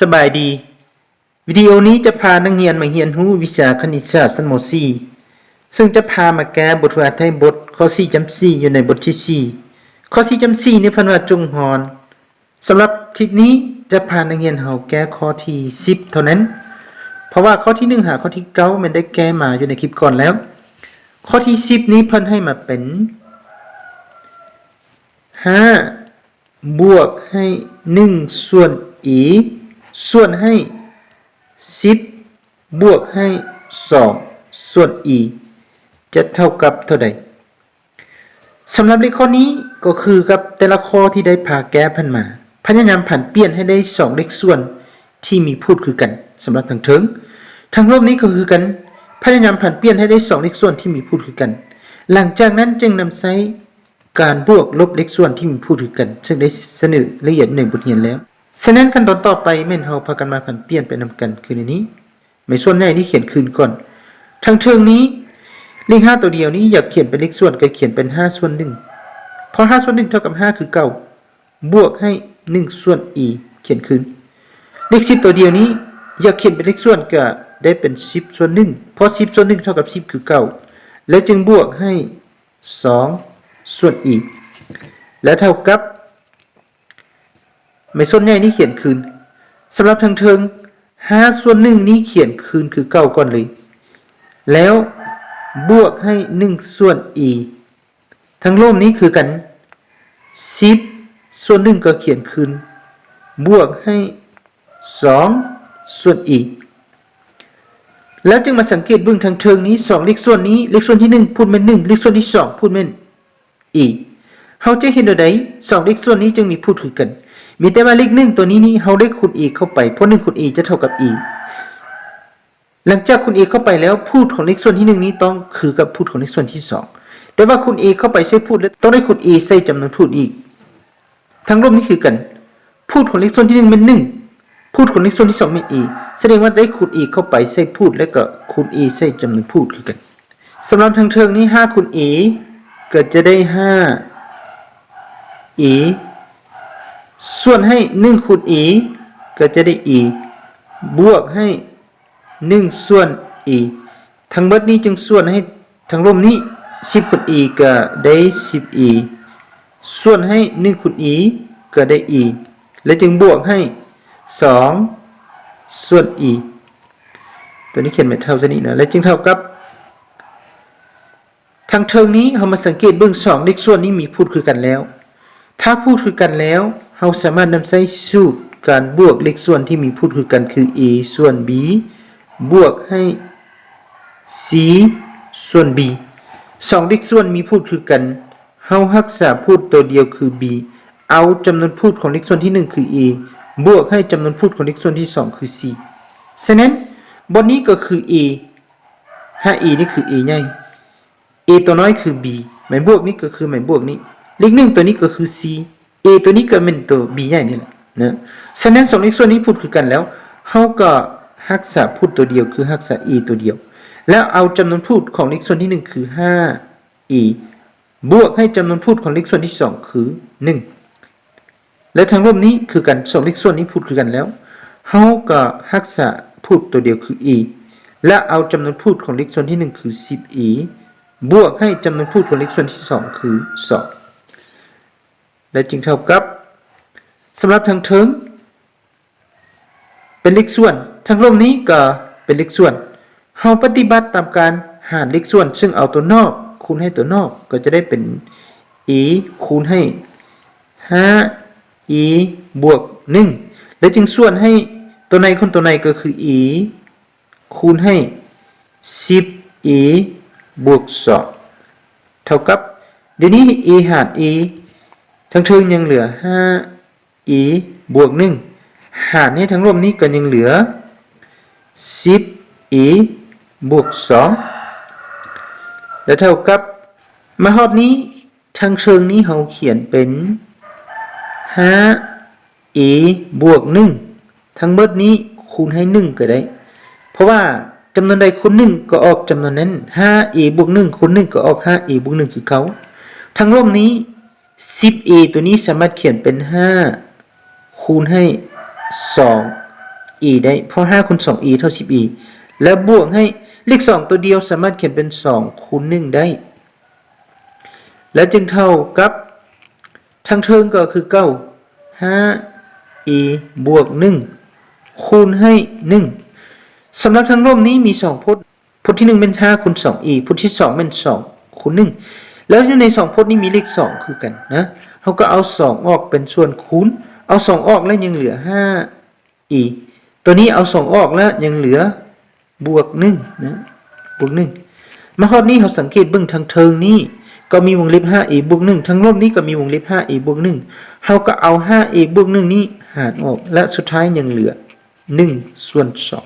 ສະບາຍດີ. ວິດີໂອນີ້ຈະພານັກຮຽນມາຮຽນຮູ້ວິຊາຄະນິດສາດຊັ້ນ ມ.ສີ່ ເຊິ່ງຈະພາມາແກ້ບົດຝຶກຫັດໄທບົດ ຂໍ້ສີ່ຈ້ຳສີ່ ຢູ່ໃນບົດທີສີ່ ຂໍ້ສີ່ຈ້ຳສີ່ນີ້ເພິ່ນວ່າຈົ່ງຮອນ. ສຳລັບຄລິບນີ້ຈະພານັກຮຽນເຮົາແກ້ຂໍ້ທີສິບເທົ່ານັ້ນ ເພາະວ່າຂໍ້ທີໜຶ່ງຫາຂໍ້ທີເກົ້າແມ່ນໄດ້ແກ້ມາຢູ່ໃນຄລິບກ່ອນແລ້ວ. ຂໍ້ທີສິບນີ້ເພິ່ນໃຫ້ມາເປັນ ຫ້າ ບວກໃຫ້ໜຶ່ງສ່ວນ e ສ່ວນໃຫ້ສິບບວກໃຫ້ສອງສ່ວນ e ຈະເທົ່າກັບເທົ່າໃດ? ສຳລັບເລກຂໍ້ນີ້ກໍຄືກັບແຕ່ລະຂໍ້ທີ່ໄດ້ພາແກ້ຜ່ານມາ, ພະຍາຍາມຜັນປ່ຽນໃຫ້ໄດ້ສອງເລກສ່ວນທີ່ມີພູດຄືກັນ. ສຳລັບທາງເທິງ, ທາງລົບນີ້ກໍຄືກັນ, ພະຍາຍາມຜັນປ່ຽນໃຫ້ໄດ້ສອງເລກສ່ວນທີ່ມີພູດຄືກັນ. ຫຼັງຈາກນັ້ນຈຶ່ງນຳໃຊ້ ການບວກລົບເລກສ່ວນທີ່ມີພູດຄືກັນ ເຊິ່ງໄດ້ສະເໜີລະອຽດໃນບົດຮຽນແລ້ວ. ສະນັ້ນ, ຂັ້ນຕອນຕໍ່ໄປແມ່ນເຮົາພາກັນມາຜັນປ່ຽນໄປນຳກັນ ຄືໃນນີ້. ໃນສ່ວນໃຫຍ່ນີ້ຂຽນຄືນກ່ອນ. ທາງເທິງນີ້ ເລກຫ້າຕົວດຽວນີ້ ຢາກຂຽນເປັນເລກສ່ວນກໍຂຽນເປັນຫ້າສ່ວນໜຶ່ງ ເພາະຫ້າສ່ວນໜຶ່ງເທົ່າກັບຫ້າຄືເກົ່າ ບວກໃຫ້ໜຶ່ງສ່ວນ e ຂຽນຄືນ. ເລກສິບຕົວດຽວນີ້ ຢາກຂຽນເປັນເລກສ່ວນກໍໄດ້ເປັນສິບສ່ວນໜຶ່ງ ເພາະສິບສ່ວນໜຶ່ງເທົ່າກັບສິບຄືເກົ່າ ແລະ ຈຶ່ງບວກໃຫ້ ສອງສ່ວນ e ແລະ ເທົ່າກັບ ໃນສ່ວນໃຫຍ່ນີ້ຂຽນຄືນ. ສຳລັບທາງເທິງ ຫ້າສ່ວນໜຶ່ງນີ້ຂຽນຄືນຄືເກົ່າກ່ອນເລີຍ ແລ້ວບວກໃຫ້ໜຶ່ງສ່ວນ e. ທາງລົບນີ້ຄືກັນ ສິບສ່ວນໜຶ່ງກໍຂຽນຄືນ ບວກໃຫ້ ສອງສ່ວນ e ແລ້ວຈຶ່ງມາສັງເກດເບິ່ງທາງເທິງນີ້ ສອງເລກສ່ວນນີ້ ເລກສ່ວນທີໜຶ່ງພູດແມ່ນໜຶ່ງ ເລກສ່ວນທີສອງພູດແມ່ນ e. ເຮົາຈະເຮັດແນວໃດ ສອງເລກສ່ວນນີ້ຈຶ່ງມີພູດຄືກັນ? ມີແຕ່ວ່າເລກໜຶ່ງຕົວນີ້ນີ້ ເຮົາໄດ້ຄູນ e ເຂົ້າໄປ ເພາະໜຶ່ງຄູນ e ຈະເທົ່າກັບ e. ຫຼັງຈາກຄູນ e ເຂົ້າໄປແລ້ວ ພູດຂອງເລກສ່ວນທີໜຶ່ງນີ້ຕ້ອງຄືກັບພູດຂອງເລກສ່ວນທີສອງ ແຕ່ວ່າຄູນ e ເຂົ້າໄປໃສ່ພູດ ແລ້ວຕ້ອງໄດ້ຄູນ e ໃສ່ຈຳນວນພູດອີກ. ທາງລົບນີ້ຄືກັນ ພູດຂອງເລກສ່ວນທີໜຶ່ງແມ່ນໜຶ່ງ ພູດຂອງເລກສ່ວນທີສອງແມ່ນ e ສະແດງວ່າໄດ້ຄູນ e ເຂົ້າໄປໃສ່ພູດ ແລ້ວກໍຄູນ e ໃສ່ຈຳນວນພູດຄືກັນ. ສຳລັບທາງເທິງນີ້ ຫ້າຄູນ e ກໍຈະໄດ້ຫ້າ e ສ່ວນໃຫ້ໜຶ່ງຄູນ e ກໍຈະໄດ້ e ບວກໃຫ້ ໜຶ່ງສ່ວນ e ທັງໝົດນີ້ຈຶ່ງສ່ວນໃຫ້ທາງລົບນີ້ ສິບຄູນ e ກໍໄດ້ສິບ e ສ່ວນໃຫ້ໜຶ່ງຄູນ e ກໍໄດ້ e ແລະ ຈຶ່ງບວກໃຫ້ສອງສ່ວນ e ຕົວນີ້ຂຽນແມ່ນເທົ່າຊະນີ້ເນາະ ແລະ ຈຶ່ງເທົ່າກັບ ທາງເທິງນີ້ເຮົາມາສັງເກດເບິ່ງ ສອງເລກສ່ວນນີ້ມີພູດຄືກັນແລ້ວ. ຖ້າພູດຄືກັນແລ້ວ ເຮົາສາມາດນຳໃຊ້ສູດການບວກເລກສ່ວນທີ່ມີພູດຄືກັນຄື a ສ່ວນ b ບວກໃຫ້ c ສ່ວນ b. ສອງເລກສ່ວນມີພູດຄືກັນ ເຮົາຮັກສາພູດຕົວດຽວຄື b ເອົາຈຳນວນພູດຂອງເລກສ່ວນທີໜຶ່ງຄື a ບວກໃຫ້ຈຳນວນພູດຂອງເລກສ່ວນທີສອງຄື c. ສະນັ້ນ ບ່ອນນີ້ກໍຄື a ຫ້າ e ນີ້ຄື a ໃຫຍ່ a ຕົວນ້ອຍຄື b ໝາຍບວກນີ້ກໍຄືໝາຍບວກນີ້ ເລກໜຶ່ງຕົວນີ້ກໍຄື c a ຕົວນີ້ກໍແມ່ນຕົວ b ໃຫຍ່ນີ້ແຫຼະເນາະ. ສະນັ້ນ ສອງເລກສ່ວນນີ້ພູດຄືກັນແລ້ວ ເຮົາກໍຮັກສາພູດຕົວດຽວຄືຮັກສາ a ຕົວດຽວ ແລ້ວເອົາຈຳນວນພູດຂອງເລກສ່ວນທີໜຶ່ງຄື ຫ້າ e ບວກໃຫ້ຈຳນວນພູດຂອງເລກສ່ວນທີສອງຄື ໜຶ່ງ ແລະ ທາງລົບນີ້ຄືກັນ ສອງເລກສ່ວນນີ້ພູດຄືກັນແລ້ວ ເຮົາກໍຮັກສາພູດຕົວດຽວຄື e ແລະ ເອົາຈຳນວນພູດຂອງເລກສ່ວນທີໜຶ່ງຄື ສິບ e ບວກໃຫ້ຈຳນວນພູດຂອງເລກສ່ວນທີສອງຄື ສອງ ແລະ ຈຶ່ງເທົ່າກັບ ສຳລັບທາງເທິງ ເປັນເລກສ່ວນ ທາງລົບນີ້ກໍເປັນເລກສ່ວນ ເຮົາປະຕິບັດຕາມການຫານເລກສ່ວນ ເຊິ່ງເອົາຕົວນອກຄູນໃຫ້ຕົວນອກ ກໍຈະໄດ້ເປັນ a ຄູນໃຫ້ ຫ້າ e ບວກ ໜຶ່ງ ແລະ ຈຶ່ງສ່ວນໃຫ້ຕົວໃນຄູນຕົວໃນກໍຄື a ຄູນໃຫ້ ສິບ e ບວກ ສອງ ເທົ່າກັບ ດຽວນີ້ a ຫານ a ທາງເທິງຍັງເຫຼືອ ຫ້າ e ບວກ ໜຶ່ງ ຫານໃຫ້ທາງລົບນີ້ກໍຍັງເຫຼືອ ສິບ e ບວກ ສອງ ແລະ ເທົ່າກັບ ມາຮອບນີ້ ທາງເທິງນີ້ເຮົາຂຽນເປັນ ຫ້າ e ບວກ ໜຶ່ງ ທັງໝົດນີ້ຄູນໃຫ້ ໜຶ່ງ ກໍໄດ້ ເພາະວ່າຈຳນວນໃດຄູນ ໜຶ່ງ ກໍອອກຈຳນວນນັ້ນ ຫ້າ e ບວກ ໜຶ່ງ ຄູນ ໜຶ່ງ ກໍອອກ ຫ້າ e ບວກ ໜຶ່ງ ຄືເກົ່າ ທັງລົບນີ້ ສິບ e ຕົວນີ້ສາມາດຂຽນເປັນ ຫ້າ ຄູນໃຫ້ ສອງ e ໄດ້ ເພາະຫ້າຄູນສອງ e ເທົ່າສິບ e ແລ້ວບວກໃຫ້ເລກສອງຕົວດຽວສາມາດຂຽນເປັນສອງຄູນໜຶ່ງໄດ້ ແລ້ວຈຶ່ງເທົ່າກັບ ທາງເທິງກໍຄືເກົ່າ ຫ້າ e ບວກໜຶ່ງ ຄູນໃຫ້ໜຶ່ງ. ສຳລັບທາງລຸ່ມນີ້ມີສອງພົດ ພົດທີໜຶ່ງແມ່ນຫ້າຄູນສອງ e ພົດທີສອງແມ່ນສອງຄູນໜຶ່ງ ແລ້ວຢູ່ໃນສອງພົດນີ້ມີເລກສອງຄືກັນນະ ເຮົາກໍເອົາສອງອອກເປັນສ່ວນຄູນ ເອົາສອງອອກແລ້ວຍັງເຫຼືອຫ້າ e ຕົວນີ້ເອົາສອງອອກແລ້ວຍັງເຫຼືອບວກໜຶ່ງນະ ບວກໜຶ່ງ. ມາຮອດນີ້ເຮົາສັງເກດເບິ່ງທາງເທິງນີ້ກໍມີວົງເລັບຫ້າ e ບວກໜຶ່ງ ທາງລຸ່ມນີ້ກໍມີວົງເລັບຫ້າ e ບວກໜຶ່ງ ເຮົາກໍເອົາຫ້າ e ບວກໜຶ່ງນີ້ຫານອອກ ແລະ ສຸດທ້າຍຍັງເຫຼືອໜຶ່ງສ່ວນສອງ